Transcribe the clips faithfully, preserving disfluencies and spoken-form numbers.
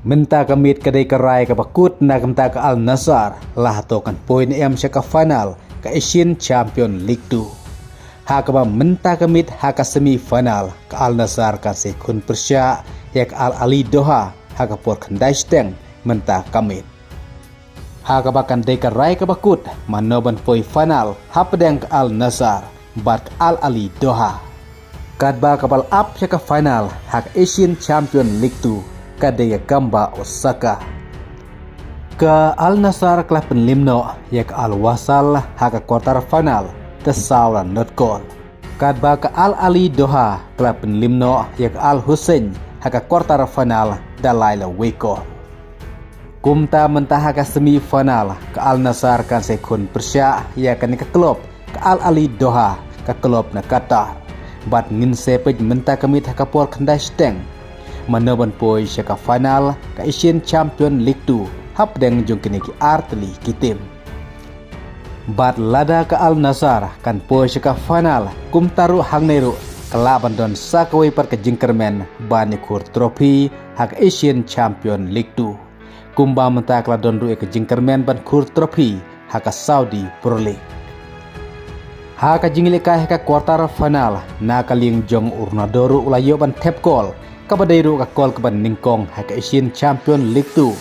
Mynta ka miet ka dei ka rai kaba kut na ka bynta ka Al Nassr, la hato kan poi ne em sha ka final ka Asian Champion League two. Ha kaba mynta ka miet ha ka semi final ka Al Nassr kan sa ïakhun pyrshah ïa ka Al Ahli Doha ha ka por khyndai shiteng mynta ka miet. Ha kaba kan dei ka rai kaba kut mano ban poi final hapdeng ka Al Nassr bad ka Al Ahli Doha. Katba kaba la ap sha ka final ha ka Asian Champion League two ka dei ka Gamba Osaka. Ka Al Nassr ka la pynliem noh ïa ka Al Wasl ha ka quarter final da saw la not kol. Katba ka Al Ahli Doha ka la pynliem noh ïa ka Al Hussein ha ka quarter final da lai la wei kol. Kumta mynta ha ka semi final ka Al Nassr kan sa ïakhun pyrshah ïa kane ka club ka Al Ahli Doha, ka club na Qatar. Bad ngin sa peit mynta ka miet ha ka por khyndai shiteng mano ban poi sha ka final ka Asian Champion League two hapdeng jong kine ki ar tylli ki team. Bad lada ka Al Nassr kan poi sha ka final, kumta ruh hangne ruh ka lah ban don sa kawei pat ka jingkyrmen ban ïakhun trophy ha ka Asian Champion League two. Kumba mynta ka la don ruh ïa ka jingkyrmen ban khun trophy ha ka Saudi Pro League. Ha ka jingïalehkai ha ka quarter final, na ka liang jong u Ronaldo ruh u la ïoh ban thep kol kaba dei ruh ka kol kaba nyngkong ha ka Asian Champion League two.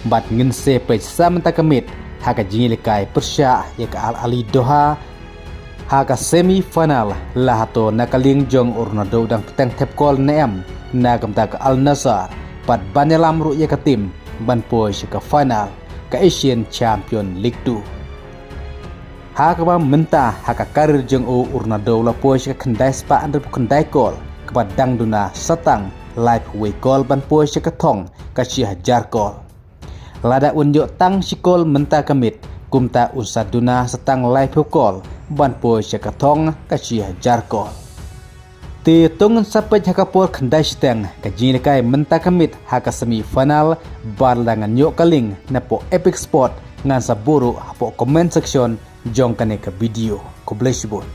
Bad ngin sa peit sa mynta ka miet ha ka jingïalehkai pyrshah ïa ka Al Ahli Doha ha ka semi final, la hato na ka liang jong u Ronaldo u dang bteng thep kol ne em na ka bynta ka Al Nassr bad ban ïalam ruh ïa ka team ban poi sha ka final ka Asian Champion League two. Ha kaba mynta ha ka career jong u, u Ronaldo u la poi sha ka khyndai spah hynriewphew khyndai kol, kaba dang duna sa tang laiphew wei kol ban poi sha ka thong ka shi hajar kol. Lada un ïoh tang shi kol mynta ka miet, kumta un sa duna sa tang laiphew kol ban poi sha ka thong ka shi hajar kol. Te to ngin sa peit ha ka por khyndai shiteng ka jingïalehkai mynta ka miet ha ka semi final, bad lada ngan ïoh ka link na poh Epic Sport ngan sa buh ruh ha poh comment section jong kane ka video. Khublei shibun.